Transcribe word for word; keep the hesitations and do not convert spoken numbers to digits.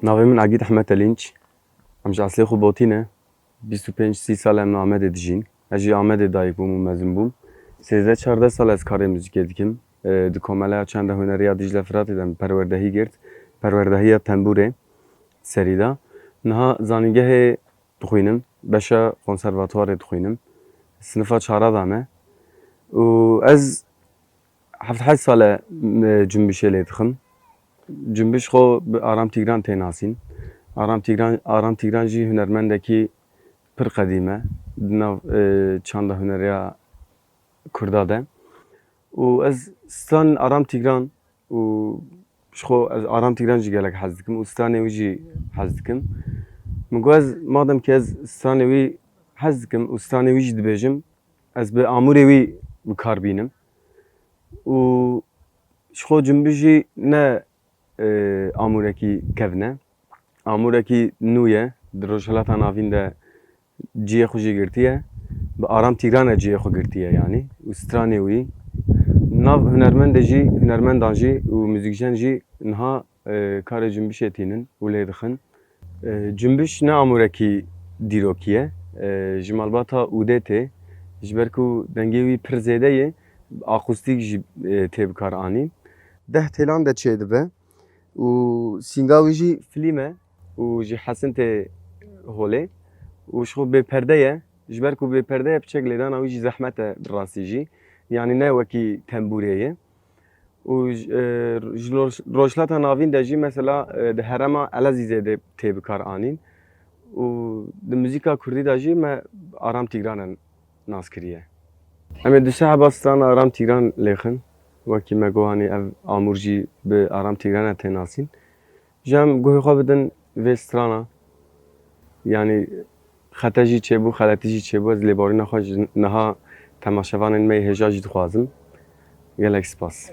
Navê min Egîd Ehmed Elînç. Em ji eslê xwe Botî ne. Bîst û pênc sî sal em li Amedê dijîn. Ez jî Amedê dayik bûm û mezin bûm. Sêzdeh çardeh sal ez karê muzîkê dikim. E, di Komeleya Çanda Huneriya Dîcle Firatê de min perwerdehî girt. Perwerdehiya tembûrê serî de. Niha zanîngehê dixwînim. Beşa konservatuwarê dixwînim. Sinifa çara de me. Û ez heft heşt sal e, m-, cumbişê lê dixim. Cumbiş xwe bi Aram Tîgran tê nasîn. Aram Tîgran, Aram Tîgran jî hunermendekî pir qedîm e di nav, e, çanda huneriya Kurda de. Û ez stran Aram Tîgran û ji xwe ez Aram Tîgran jî gelek hez dikim û stranê wî jî hez dikim. Min got ez madem ki ez stranê wî hez dikim û stranê wî jî dibêjim, ez bi amûrê wî bi kar bînim. Û ji xwe cumbiş jî ne, e, amûrekî kevn e. Amûrekî nû ye. Di Rojhilata Navîn de cihê xwe jî girtiye. Bi Aram Tîgran e cihê xwe girtiye yanî. Û stranê wî. Nav hunermendê jî, hunermendan jî û muzîkjen jî niha, e, karê cumbişê tînin û lê dixin. E, cumbiş ne amûrekî dîrokî ye. E, ji malbata ûdê tê. Ji ber ku dengê wî pir zêde ye, akustîk jî, e, tê bi kar anîn. Deh têlan de çêdibe û sînga wî jî filîm e û ji hesin tê holê û ji xwe bêperde ye. Ji ber ku bêperde ye, piçek lêdana wî jî zehmet e bi rastî jî. Yanî ne wekî tembûrê ye. Û j-, e, ji roj-, Rojhilata Navîn de jî mesela, e, di herêma Elezîzê de tê bi kar anîn. Û di muzîka kurdî de jî me Aram Tîgran e nas kiriye. Em ê du sê heba strana Aram Tîgran lêxin. Wekî me got, hanî ev amûr jî bi Aram Tîgran e tê nasîn. Ji em guhê xwe bidin vê strana. Yanî xete jî çêbû, xeletî jî çêbû. Ez lêborîna xwe ji niha temaşevanên me yê hêja jî dixwazim. Gelek spas.